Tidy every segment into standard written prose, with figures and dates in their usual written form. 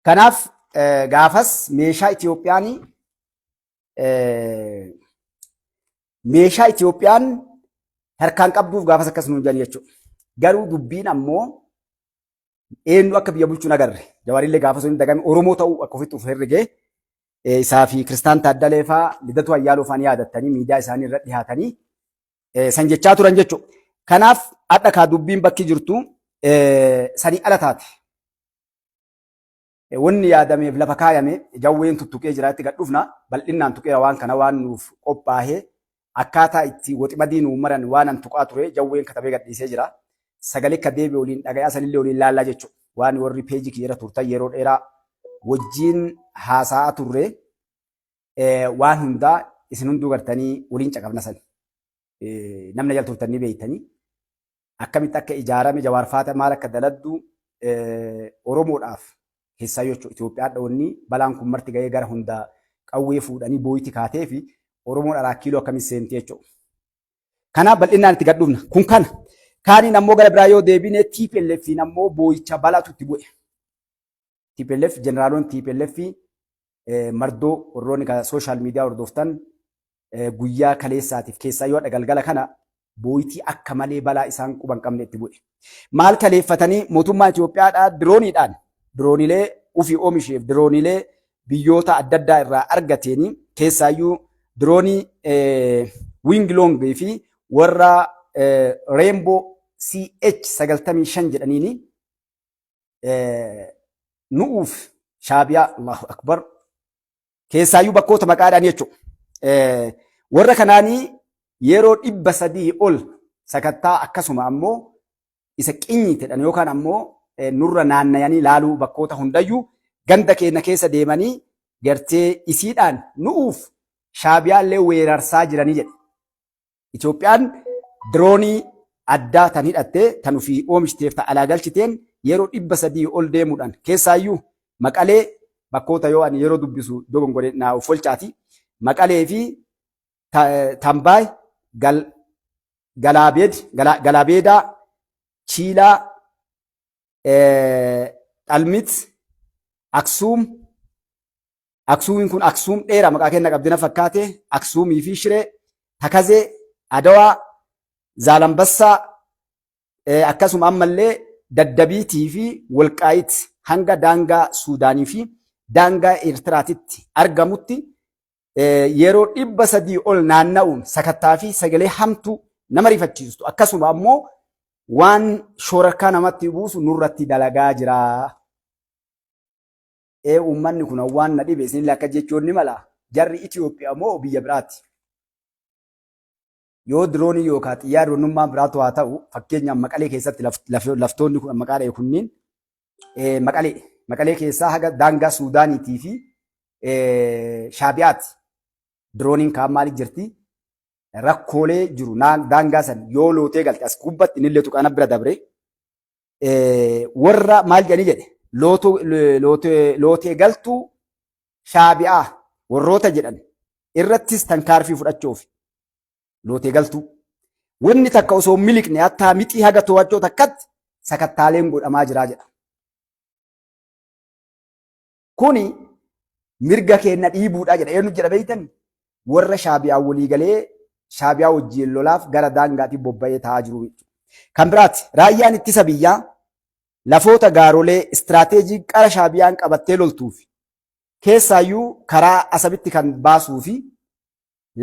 Kanaaf gaafas meeshaa Itiyoophiyaan meeshaa Itiyoophiyaan harkaan qabduuf gaafas akkas nuun jedhan jechuudha. Garuu dubbiin ammoo eenyu akka biyya bulchu hin agarre. Jawaarillee gaafa sun dagame Oromoo ta'uu akka ofitti of herregee isaa fi Kiristaan Taaddalee fa'aa Liddatuu Ayyaaloo fa'aa ni yaadattanii miidiyaa isaanii irra dhiyaatanii san jechaa turan jechuudha. Kanaaf hadha kaa dubbiin bakki jirtu sanii ala taate. Wanni yaadameef lafa kaayame jawween tuttuqee jira itti gad dhufna bal'innaan tuqeera waan kana waan nuuf qophaahee akkaataa itti woximadii nuu maran waan an tuqaa ture jawween katabee gadhiisee jira. Sagalee ka deebi'e waliin dhagayaa sanillee waliin laallaa jechuudha. Waan warri peejii kiyya irra turtan yeroo dheeraa wajjin haasa'aa turre waan hundaa isin hunduu gartanii waliin caqabna sani. Namni jala turtan ni beektanii. Akkamitti akka ijaarame Jawaar faata maal akka daladdu Oromoodhaaf keessaa jechuudha Itoophiyaa dhoonni balaan kun marti ga'ee gara hundaa qawwee fuudhanii booyiti kaatee fi Oromoon araa kiiloo akkamitti seenti jechuudha. Kanaaf bal'inaan itti gad dhufna. Kun kana. Kaaniin ammoo gara biraa yoo deebine TPLFiin ammoo booyicha balaatu itti bu'e. TPLF jeneraaloon TPLF mardoo warroonni sooshaal miidiyaa hordoftan guyyaa kaleessaatiif keessaa yoo galgala kana booyitii akka malee balaa isaan quban qabne itti bu'e. Maal kaleeffatanii mootummaa Itoophiyaadhaa dirooniidhaan dirooniilee ofii oomisheef dirooniilee biyyoota adda addaa irraa argateeni keessaayyuu diroonii Wing Long fi warra Rainbow CH 95 jedhaniini nu'uuf Shaabiyaa Allahu Akbar keessaayyuu bakkoota maqaadhaan jechuudha. Warra kanaanii yeroo 300 ol sakattaa akkasuma ammoo isa qinyiitedhan yookaan ammoo nurra naannayanii laaluu bakkoota hundayyuu ganda keenya keessa deemanii gartee isiidhaan nu'uuf Shaabiyaallee weerarsaa jiranii jedhe. Itoophiyaan diroonii addaa tan hidhattee tan ofii oomishiteef ta alaa galchiteen yeroo 300 ol deemuudhaan keessaayyuu Maqalee bakkoota yoo ani yeroo dubbisu dogongore naa of olchaati. Maqalee fi Tambaay Galaabeedaa Chiilaa Dhalmit Aksuum Aksuumiin kun Aksuum dheeraa maqaa kenna qabdi na fakkaate Aksuumii fi Shiree Takazee Adawaa Zaalambassaa akkasuma ammallee Daddabiitii fi Wolqaayit hanga daangaa Suudaanii fi daangaa Eertiraatitti argamutti yeroo 300 ol naanna'uun sakattaa fi sagalee hamtuu nama rifachiistu akkasuma ammoo waan shoorarkaa namatti buusu nurratti dalagaa jira. Ee uummanni kun waan na dhibe isinillee akka jechuun ni mala. Jarri Itoophiyaa moo biyya biraati? Yoo diroonii yookaan xiyyaarri wannummaan biraatu haa ta'u fakkeenyaaf Maqalee keessatti laftoonni kun maqaa dha'e kunniin Maqalee Maqalee keessaa haga daangaa Suudaaniitii fi Shaabiyaati. Dirooniin kaan maaliif jirti? Rakkoolee jiru daangaa san yoo lootee galte as gubbatti innillee tuqaana bira dabre warra maal jedhanii jedhe lootee galtuu Shaabi'aa warroota jedhan irrattis tankaarfii fudhachuuf lootee galtuu. Wanni takka osoo hin miliqne hattaa mixii haga to'achoo takkatti sakattaaleen godhamaa jiraa jedha. Kuni mirga keenna dhiibuudha jedha. Eenyu jedha beektan? Warra Shaabi'aa walii galee Shaabi'aa wajjin lolaaf gara daangaatiin bobba'ee taa'aa jiru. Kan biraati raayyaan ittisa biyyaa lafoota gaarolee istiraateejii qara Shaabiyaan qabattee loltuuf keessaayyuu karaa Asabitti kan baasuu fi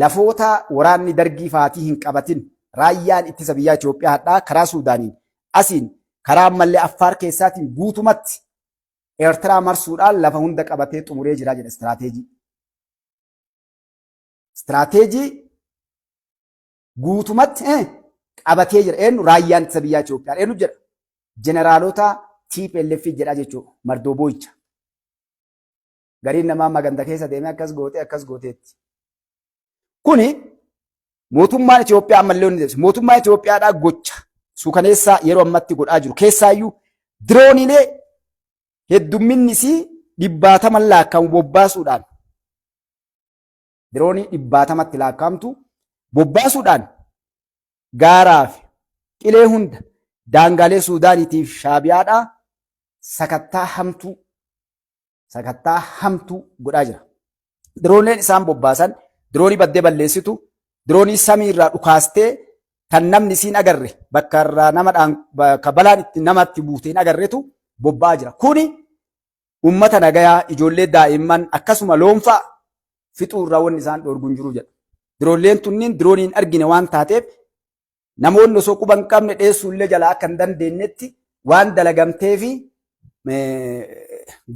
lafoota waraanni dargii faatii hin qabatin raayyaan ittisa biyyaa Itoophiyaa hadhaa karaa Suudaaniin asiin karaa ammallee Affaar keessaatiin guutumatti Eertiraa marsuudhaan lafa hunda qabatee xumuree jira jedha istiraateejii. Istiraateejii guutumatti qabatee jira. Eenyu raayyaan ittisa biyyaa Itoophiyaa eenyu jedha? Jeneraalota TPLF jedha jechuudha. Mardoo boo'icha. Gariin namaa maganda keessa deemee akkas gootee akkas gooteetti. Kuni mootummaan Itoophiyaa ammallee inni deebise. Mootummaan Itoophiyaadhaa gocha suukaneessaa yeroo ammatti godhaa jiru. Keessaayyuu dirooniilee heddumminni isii dhibbaataman laakkamu bobbaasuudhaan diroonii dhibbaatamatti laakkaamtu bobbaasuudhaan gaaraa fi qilee hunda daangaalee Suudaaniitiif Shaabiyaadhaa sakattaa hamtuu Sakattaa hamtuu godhaa jira. Dirooneen isaan bobbaasan diroonii baddee balleessitu, diroonii samii irraa dhukaastee kan namni isiin agarre bakka irraa nama dhaan bakka balaan itti namatti buute hin agarretu bobba'aa jira. Kuni ummata nagayaa, ijoollee daa'imman akkasuma loon fa'a fixuu irraa wanni isaan dhoorgu hin jiru jedha. Diroonleen tunniin diroonii hin argine waan taateef namoonni osoo quba hin qabne dheessuu illee jalaa akka hin dandeenyetti waan dalagamtee fi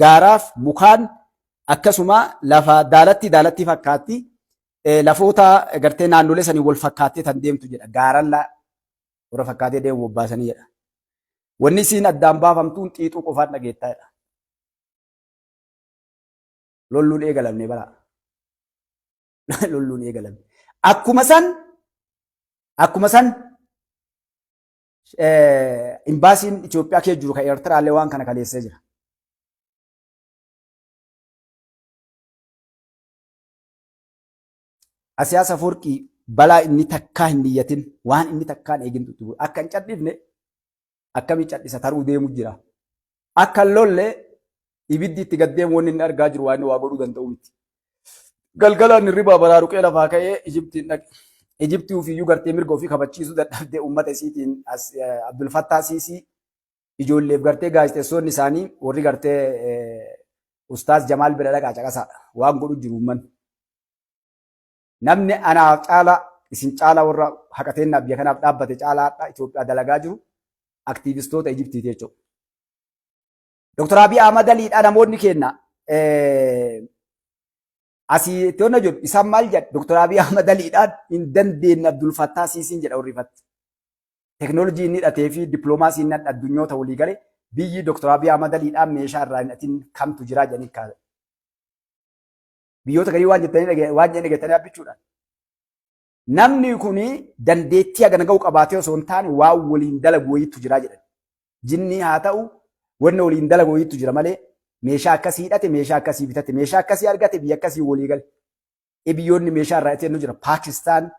gaaraaf mukaan akkasuma lafa daalatti daalatti fakkaatti lafoota gartee naannolee sanii wal fakkaattee tan deemtu jedha. Gaaralla warra fakkaatee deemu bobbaasanii jedha. Wanni isiin addaan baafamtuun xiixuu qofaan dhageettaa jedha. Lolluun eegalamne bara. Lolluun eegalamne. Akkuma san imbaasiin Itoophiyaa keessa jiru kan Eertiraallee waan kana kaleessee jira. Asiyaas Afoorqii balaa inni takkaa hin niyyatin, waan inni takkaa hin eegin itti bu'e. Akka hin cadhifne akkamii cadhisa, taruu deemu jira. Akka hin lolle ibiddi itti gad deemu, wanni inni argaa jiru waan inni waa godhuu danda'u miti. Galgalaan hirribaa baraaruqee lafaa ka'ee Ijiptiin dhaqe. Ijiptii ofiiyyuu gartee mirga ofii kabachiisuu dadhabdee uummata isiitiin Abdul Fattaa Siisii ijoolleef gartee gaazexeessoonni isaanii warri gartee Ustaaz Jamaal bira dhaqaa caqasaadha. Waan godhu jiru uummanni. Namni anaaf caalaa isin caalaa warra haqateennaa biyya kanaaf dhaabbate caalaa hadha Itoophiyaa dalagaa jiru aktiivistoota Ijiptiiti jechuudha. Dr. Abiy Ahmad Aliidha namoonni keenya asii itti honna jedhu isaan maal jedhu? Dr. Abiy Ahmad Aliidhaan hin dandeenye Abdul Fattah Siisiin jedha warri ifatti. Teknoolojii inni hidhatee fi dippiloomaasii inni addunyoota walii gale biyyi Dr. Abiy Ahmad Aliidhaan meeshaa irraa hin hidhatin kamtu jira jedhanii kaa'e. Biyyoota garii waan jettanii waan jedhanii dhageettanii abbichuudhaan. Namni kuni dandeettii hagana ga'u qabaatee osoo hin taane waan waliin dalagu wayiitu jira jedhan. Jinnii haa ta'u, wanni waliin dalagu wayiitu jira malee meeshaa akkasii hidhate, meeshaa akkasii bitate, meeshaa akkasii argate, biyya akkasii walii gale. Biyyoonni meeshaa irraa itti jira. Paakistaan,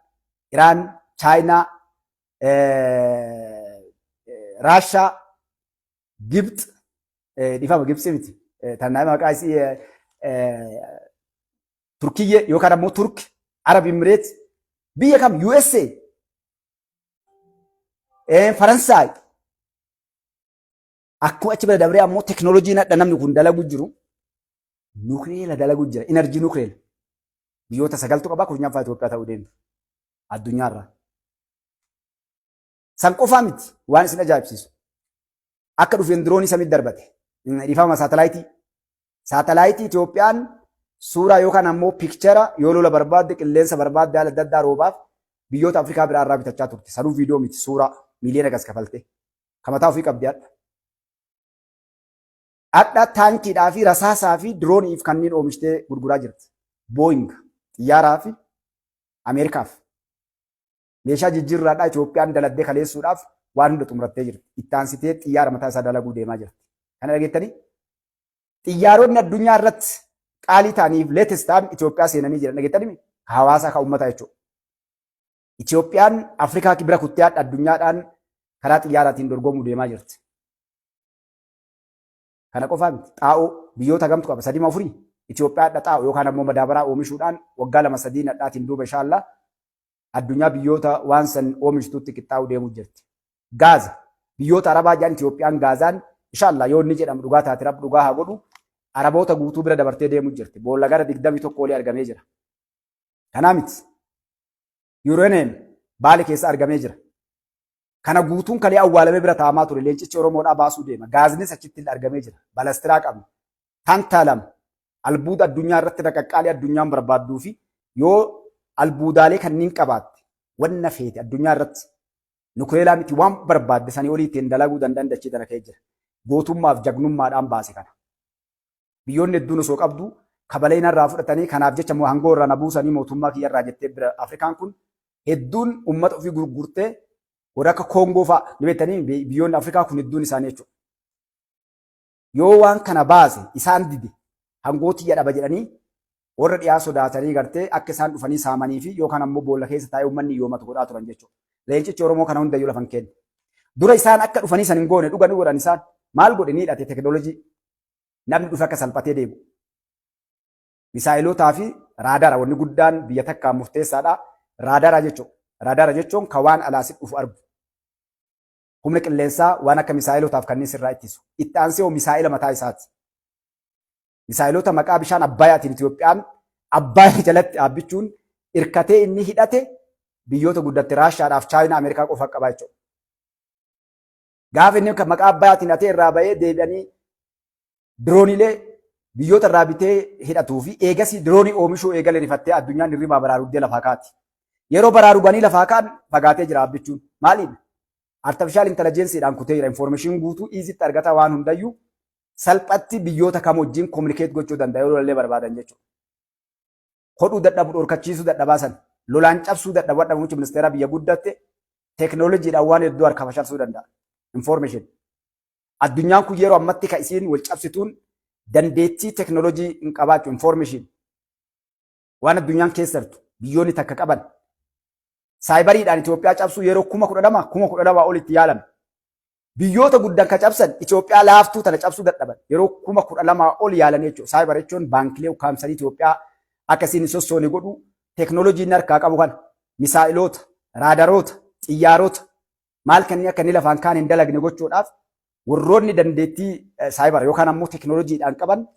Iraan, Chaayinaa, Raashaa, Gibx, dhifama, Gibxi miti. Tannaa maqaa isii Turkiyyee yookaan ammoo Turk, Arab Emirates, biyya kam, USA, Faransaay. Akkuma achi bira dabree ammoo teknooloojiin hadha namni kun dalagu jiru nukleela dalagu jira. Inerjii nukleela. Biyyoota sagaltu qaba, kurnyaffaa Itoophiyaa ta'uu deemtu. Addunyaarraa. San qofaa miti waan isin ajaa'ibsiisu. Akka dhufeen diroonii samitti darbate. Dhiifama, saatalaayitii. Saatalaayitii Itoophiyaan suuraa yookaan ammoo picture yoo lola barbaadde, qilleensa barbaadde, haala adda addaa roobaaf biyyoota Afrikaa biraa irraa bitachaa turte. Sanuu viidiyoo miti, suuraa miiliyoona gas kafalte. Kan mataa ofii qabdi hadha. Hadha taankiidhaa fi rasaasaa fi dirooniif kanneen oomishtee gurguraa jirti. Boeing xiyyaaraa fi Ameerikaaf. Meeshaa jijjiirraadhaa Itoophiyaan daladdee kaleessuudhaaf waan hunda xumurattee jirti. Itti aansitee xiyyaara mataa isaa dalaguu deemaa jirti. Kana dhageettanii? Xiyyaaronni addunyaa irratti qaalii ta'aniif latest ta'an Itoophiyaa seenanii jiran dhageettanii? Hawaasaa kan uummataa jechuudha. Itoophiyaan Afrikaa bira kuttee hadha addunyaadhaan karaa xiyyaaraatiin dorgomuu deemaa jirti. Kana qofaa miti. Xaa'oo biyyoota gamtu qaba? Sadii afurii. Itoophiyaa hadha xaa'oo yookaan ammoo madaabaraa oomishuudhaan waggaa 2 3 hadhaatiin duuba inshaallaa addunyaa biyyoota waan san oomishtuutti qixxaa'uu deemuu jirti. Gaaza biyyoota Arabaa jedhan, Itoophiyaan gaazaan inshaallaa yoo inni jedhamu dhugaa taate, Rabbi dhugaa haa godhu, Araboota guutuu bira dabartee deemuu jirti. Boolla gara 21 olii argamee jira. Kanaa miti. Yuuraniyeem Baale keessa argamee jira. Kana guutuun kalee awwaalamee bira taa'amaa ture leencichi Oromoodhaa baasuu deema. Gaaznis achitti argamee jira. Balastiraa qabna. Tantalum albuuda addunyaa irratti raqaqqaalee addunyaan barbaadduu fi yoo albuudaalee kanneen qabaatte wanna feete addunyaa irratti nukileelaa miti waan barbaadde sanii olii ittiin dalaguu danda'an dachee tana kee jira. Gootummaaf jagnummaadhaan baase kana. Biyyoonni hedduun osoo qabdu kabalee narraa fudhatanii kanaaf jecha hangoo irraa na buusanii mootummaa kiyya irraa jettee bira Afrikaan kun hedduun uummata ofii gurgurtee warra akka Koongoo fa'a ni beektanii, biyyoonni Afrikaa kun hedduun isaanii jechuudha. Yoo waan kana baase isaan dide hangoo tiyya dhaba jedhanii warra dhiyaa sodaatanii gartee akka isaan dhufanii saamanii fi yookaan ammoo boolla keessa taa'ee uummanni yoomatu godhaa turan jechuudha. Leencichi Oromoo kana hundayyuu lafan kenne. Dura isaan akka dhufanii san hin goone, dhuga ni godhan isaan. Maal godhe? Ni hidhate teknoolojii. Namni dhufe akka salphatee deemu. Misaa'ilootaa fi raadaara wanni guddaan biyya takkaan murteessaadha. Raadaara jechuudha. Raadaara jechuun kan waan alaa si dhufu argu. Humna qilleensaa waan akka misaa'ilotaaf kanneen sirraa ittisu. Itti aansee hoo misaa'ila mataa isaati. Misaa'ilota maqaa bishaan Abbaayaatiin Itoophiyaan Abbaaya jalatti dhaabbichuun irkatee inni hidhate biyyoota guddatte Raashaadhaaf Chaayinaa Ameerikaa qofa qaba jechuudha. Gaafa inni maqaa Abbaayaatiin hidhatee irraa bahee deebi'anii dirooniilee biyyoota irraa bitee hidhatuu fi eegasii diroonii oomishuu eegale rifattee addunyaan hirribaa baraaruddee lafaa kaati. Yeroo baraaruganii lafaa ka'an fagaatee jira abbichuun. Maaliin? Artificial intelligenceedhaan kutee jira. Information guutuu easytti argata waan hundayyuu salphatti biyyoota kam wajjin communicate gochuu danda'a yoo lolallee barbaadan jechuudha. Hodhuu dadhabu dhorkachiisuu dadhabaa san lolaan cabsuu dadhabu hadha muummichi ministeeraa biyya guddatte teekinooloojiidhaan waan hedduu harka fashalsuu danda'a. Information. Addunyaan kun yeroo ammatti kan isiin wal cabsituun dandeettii teekinooloojii hin qabaachuu information. Waan addunyaan keessa jirtu biyyoonni takka qaban. Saayibariidhaan Itoophiyaa cabsuu yeroo 12,000 12,000 olitti yaalame. Biyyoota guddan ka cabsan Itoophiyaa laaftuu tana cabsuu dadhaban yeroo 12,000 ol yaalan jechuudha. Saayibar jechuun baankilee ukkaamsanii Itoophiyaa akka isiin hin sossoone godhuu teekinooloojii inni harkaa qabu kana misaa'iloota, raadaroota, xiyyaarota maal kanneen akka inni lafaan kaan hin dalagne gochuudhaaf warroonni dandeettii saayibar yookaan ammoo teekinooloojiidhaan qaban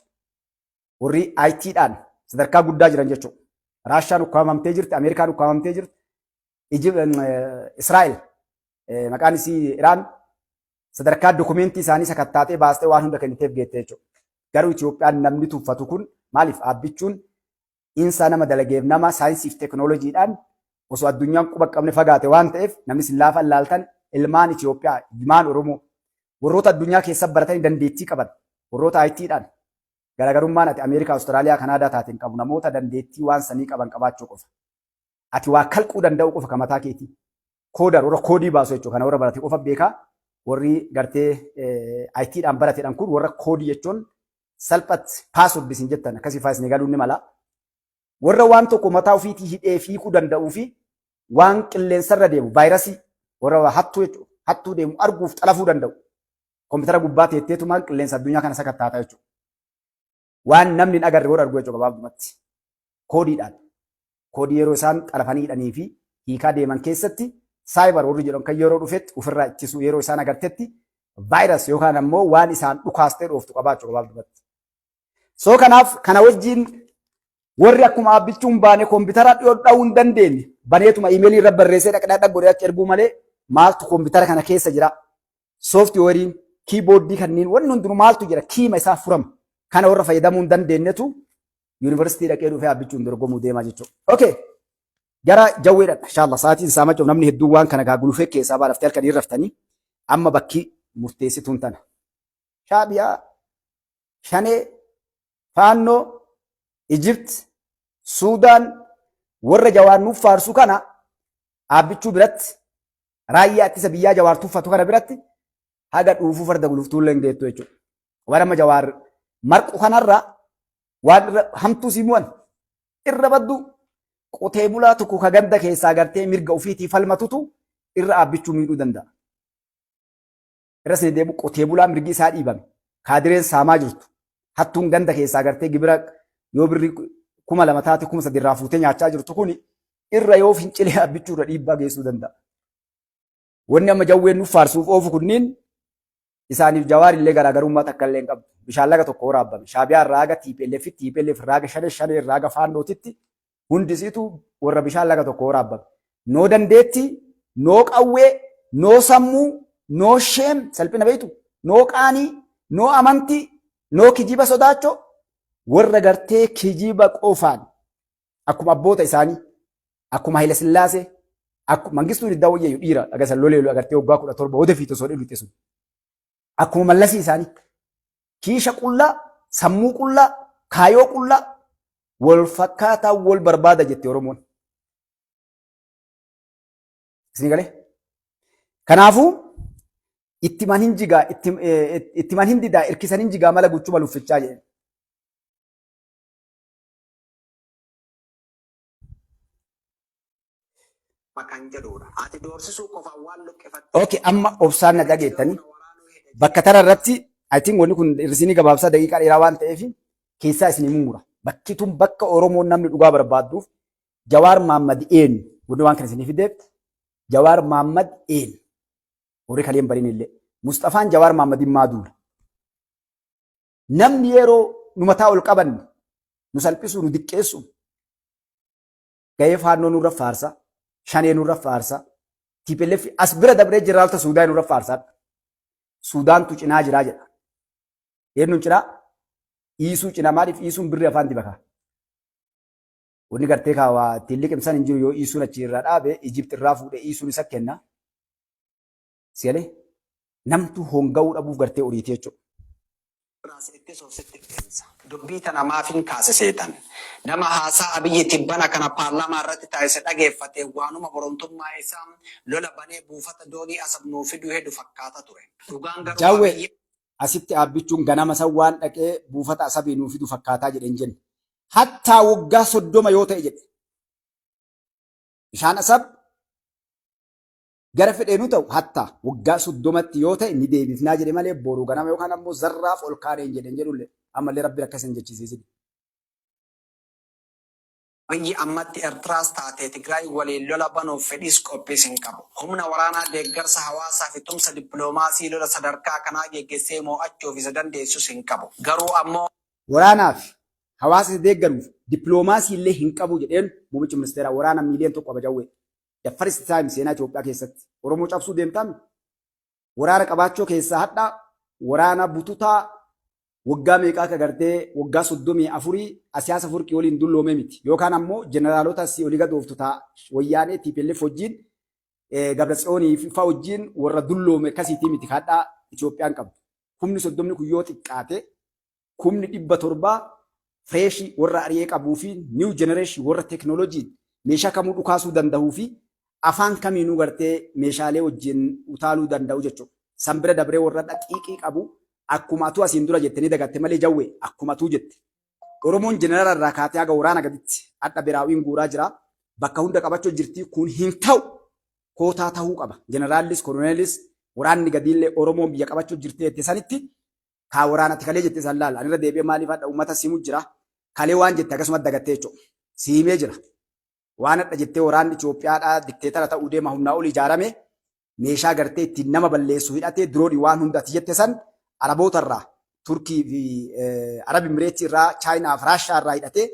warri ITdhaan sadarkaa guddaa jiran jechuudha. Raashaan ukkaamamtee jirti, Ameerikaan ukkaamamtee jirti, Israa'el maqaan isii Iraan sadarkaa dokumentii isaanii sakattaatee baastee waan hunda kenniteef geette jechuudha. Garuu Itoophiyaan namni tuffatu kun maaliif dhaabbichuun insaa nama dalageef nama saayinsiif teekinooloojiidhaan osoo addunyaan quba qabne fagaate waan ta'eef namni sin laafa ilaaltan ilmaan Itoophiyaa ilmaan Oromoo warroota addunyaa keessa baratanii dandeettii qaban warroota ITdhaan garaagarummaan ati Ameerikaa, Awustiraaliyaa, Kanaadaa taateen qabu namoota dandeettii waan sanii qaban qabaachuu qofa. Ati waa kalquu danda'u qofa kan mataa keetii. Coder warra koodii baasu jechuudha. Kana warra barate qofa beekaa. Warri gartee ITdhaan barateedhaan kun warra koodii jechuun salphatti password isin jettan akkasii faa isin galuun ni mala. Warra waan tokko mataa ofiitii hidhee fiikuu danda'uu fi waan qilleensarra deemu vaayirasii warra hattuu jechuudha. Hattuu deemu arguuf xalafuu danda'u. Kompiitara gubbaa teetteetumaan qilleensa addunyaa kana sakattaata jechuudha. Waan namni hin agarre warra argu jechuudha gabaabumatti. Koodiidhaan. Koodii yeroo isaan xalafanii hidhanii fi hiikaa deeman keessatti cyber warri jedhan kan yeroo dhufetti ofirraa ittisuu yeroo isaan agartetti virus yookaan ammoo waan isaan dhukaastee dhooftu qabaachuu gabaabumatti. So kanaaf kana wajjin warri akkuma abbichuun baane koompitara dhiyoo dha'uu hin dandeenye baneetuma iimeelii irra barreessee dhaqnaa dhaq godhee achi erguu malee maaltu koompitara kana keessa jira. Sooftiweeriin kiibooddii kanneen wanni hundinuu maaltu jira kiima isaa furama. Kana warra fayyadamuu hin dandeenyetu yuunivarsiitii dhaqee dhufee abbichuun dorgomuu deemaa jechuudha. Okay. Gara jawwee dhaqna. Inshallah sa'aatiin isaa macuuf namni hedduun waan kana gaagulufee keessaa baalaftee halkan hin raftanii amma bakki murteessituun tana. Shaabiyaa, Shanee, Faannoo, Ijipt, Suudaan warra jawaar nuuf faarsu kana dhaabbichuu biratti raayyaa ittisa biyyaa jawaar tuffatu kana biratti haga dhuufuu farda guluftuullee hin geettu jechuudha. Waan amma jawaar marqu kanarra waan irra hamtuu sii mu'an irra baddu qotee bulaa tokko ka ganda keessaa gartee mirga ofiitii falmatutu irra dhaabbichuu miidhuu danda'a. Irra isin deebi'u qotee bulaa mirgi isaa dhiibame kaadireen saamaa jirtu hattuun ganda keessaa gartee gibira yoo birri 2000 taate 3000 irraa fuutee nyaachaa jirtu kuni irra yoo fincilee dhaabbichuu irra dhiibbaa geessuu danda'a. Wanni amma jawween nuuf faarsuuf oofu kunniin isaaniif jawaar illee garaagarummaa takka illee hin qabdu. Bishaan laga tokko waraabbame. Shaabiyaa irraa haga TPLF, TPLF irraa haga Shanee, Shanee irraa haga Faannootitti hundisiitu warra bishaan laga tokko waraabbame. No dandeettii, no qawwee, no sammuu, no shame salphina beektu, no qaanii, no amantii, no kijiba sodaachoo warra gartee kijiba qofaan akkuma abboota isaanii akkuma Haile Sillaasee akkuma Mangistuu Diddaa Wayyayu dhiira dhagasan loleelu agartee waggaa 17 hooda fiixu osoo dhiirri sun akkuma mallasii isaanii kiisha qullaa sammuu qullaa kaayoo qullaa wal fakkaataa wal barbaada jette Oromoon. Isin galee? Kanaafuu ittiman hin jigaa ittiman hin didaa irkisan hin jigaa mala guchuma luffichaa jedhe. Kan jedhudha. Ati doorsisuu qofaan waan luqqifatte. Okay, amma obsaan na dhageettanii bakka tana irratti I think wanni kun hir'isinii gabaabsaa daqiiqaa dheeraa waan ta'eef keessaa isinii mummura. Bakki tun bakka Oromoon namni dhugaa barbaadduuf Jawaar Mahaammad eenyu? Wanni waan kana isinii fideef Jawaar Mahaammad eenyu? Warri kaleen bariin illee. Mustafaan Jawaar Mahaammadiin maa duula? Namni yeroo nu mataa ol qabanne nu salphisu, nu diqqeessu, gahee Faannoo nurra faarsa, Shanee nurra faarsa, TPLF as bira dabree jiraalta Suudaan nurra faarsaadha. Suudaantu cinaa jiraa jedha. Eenyuun cinaa? Iisuu cinaa. Maaliif iisuun birri afaan dibaka? Wanni gartee kaawaa ittiin liqimsan hin jiru. Yoo iisuun achi irraa dhaabe, Ijipt irraa fuudhee iisuun isa kenna. Sigalee namtu honga'uu dhabuuf gartee oriitii jechuudha. Ittisuuf sitti qeensa. Dubbii tana maafin kaase seetan? Nama haasaa Abiyyi tibbana kana paarlaamaa irratti taasise dhageeffate, waanuma borontummaa isaa lola banee buufata doonii Asab nuu fiduu hedu fakkaata ture. Dhugaan garuu Jawwee Abiyyi asitti dhaabbichuun ganama san waan dhaqee buufata Asabii nuu fidu fakkaataa jedheen jenne. Hattaa waggaa 30 yoo ta'e jedhe. Bishaan Asab gara fedheenuu ta'u, hattaa waggaa 30tti yoo ta'e ni deebifnaa jedhe malee boru ganama yookaan ammoo zarraaf ol kaaneen jedheen jedhullee ammallee Rabbi akkas hin jechisiisin. Abiyyi ammatti Eertiraas taatee Tigraay waliin lola banuuf fedhiis qophiis hin qabu. Humna waraanaa, deeggarsa hawaasaa fi tumsa dippiloomaasii lola sadarkaa kanaa geggeessee mo'achuuf isa dandeessus hin qabu. Garuu ammoo Waraanaaf hawaasa isa deeggaruuf dippiloomaasii illee hin qabu jedheen muummichi ministeeraa. Waraana miiliyoon 1 qaba Jawwee. The first time seenaa Itoophiyaa keessatti Oromoo cabsuu deemtaami. Waraana qabaachuu keessaa hadhaa waraana bututaa waggaa meeqaa akka gartee waggaa 34 Asiyaasa Furqii waliin dulloome miti. Yookaan ammoo jeneraalota asii olii gad ooftu ta'a Wayyaanee TPLF wajjin, Gabratsiyoonii fi fa'a wajjin warra dulloome akkasiitii miti hadhaa Itoophiyaan qabdu. 30,000 kun yoo xiqqaate 700,000 fresh warra ari'ee qabuu fi new generation warra teknooloojiin meeshaa kamuu dhukaasuu danda'uu fi afaan kamiinuu gartee meeshaalee wajjin utaaluu danda'u jechuudha. San bira dabree warra dhaqiiqii qabu, akkuma atuu asiin dura jette ni dagatte malee, Jawwee, akkuma atuu jette. Oromoon jeneraala irraa kaatee haga waraana gaditti hadha biraawwiin guuraa jira. Bakka hunda qabachuu jirti, kun hin ta'u. Kootaa ta'uu qaba. Jeneraallis, koloneelis, waraanni gadiillee Oromoon biyya qabachuu jirti jette sanitti kaa waraanatti kalee jette san laala. Ani irra deebi'ee maaliif hadha uummata simu jira. Kalee waan jette akkasumas dagattee jechuudha. Si himee jira. Waan hadha jettee waraanni Itoophiyaadhaa dikteetara ta'uu deema, humnaa ol ijaarame, meeshaa gartee ittiin nama balleessu hidhatee, diroonii waan hunda ati jette san Araboota irraa, Turkii fi Arab Imireetii irraa, Chaayinaa fi Raashaa irraa hidhatee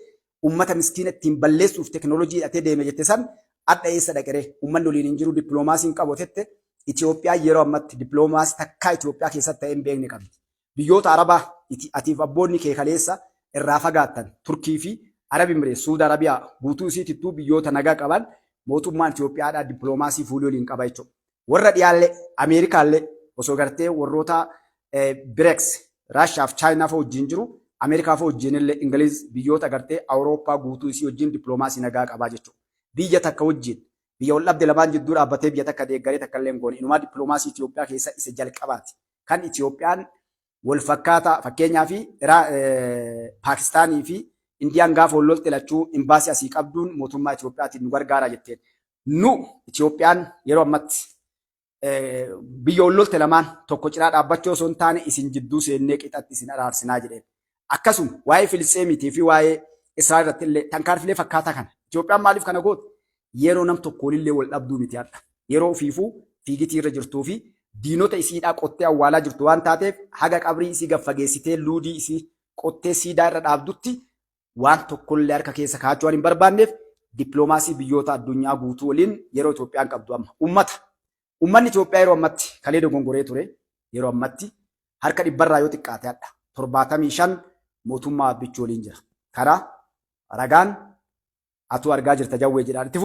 uummata miskiina ittiin balleessuuf teknoolojii hidhatee deeme jette san hadha eessa dhaqere? Uummanni waliin hin jiru, dippiloomaasiin qabu jette. Itoophiyaa yeroo ammatti dippiloomaasii takkaa Itoophiyaa keessatti ta'ee hin beekne qabdi. Biyyoota Arabaa atiif abboonni kee kaleessa irraa fagaattan, Turkii fi Arab Imireet, Suudi Arabiyaa guutuu isiitittuu biyyoota nagaa qaban mootummaan Itoophiyaadhaa dippiloomaasii fuulii waliin qaba jechuudha. Warra dhiyaallee, Ameerikaallee osoo gartee warroota BRICS, Raashaa fi Chaayinaa fa'a wajjin jiru, Ameerikaa fa'a wajjin illee, Ingiliz, biyyoota gartee Awurooppaa guutuu isii wajjin dippiloomaasii nagaa qabaa jechuudha. Biyya takka wajjin, biyya wal dhabde lamaan jidduu dhaabbatee biyya takka deeggaree takka illee hin goone. Inumaa dippiloomaasii Itoophiyaa keessa isa jalqabaati. Kan Itoophiyaan wal fakkaataa, fakkeenyaa fi Paakistaanii fi Indiyaan gaafa wal lolte lachuu imbaasii asii qabduun mootummaa Itoophiyaatiin nu gargaara jetteen. Nu Itoophiyaan yeroo ammatti biyya wal lolte lamaan tokko cinaa dhaabbachuu osoo hin taane isin jidduu seennee qixatti isin araarsinaa jedheen. Akkasuma waa'ee Filisxeemiitii fi waa'ee Israa'el irratti illee tankaarfilee fakkaataa kana. Itoophiyaan maaliif kana goote? Yeroo nam tokkoonillee wal dhabduu miti hadha. Yeroo ofiifuu fiigitii irra jirtuu fi diinota isiidhaa qottee awwaalaa jirtu waan taateef, haga qabrii isii gad fageessitee luudii isii qottee siidaa irra dhaabdutti waan tokkollee harka keessa kaa'achuu waan hin barbaanneef dippiloomaasii biyyoota addunyaa guutuu waliin yeroo Itoophiyaan qabdu amma. Uummanni Itoophiyaa yeroo ammatti kalee dogongoree ture, yeroo ammatti harka dhibbarraa yoo xiqqaate hadha 75 mootummaa Abbichuu waliin jira. Karaa ragaan atuu argaa jirta, Jawwee jedhaan itti.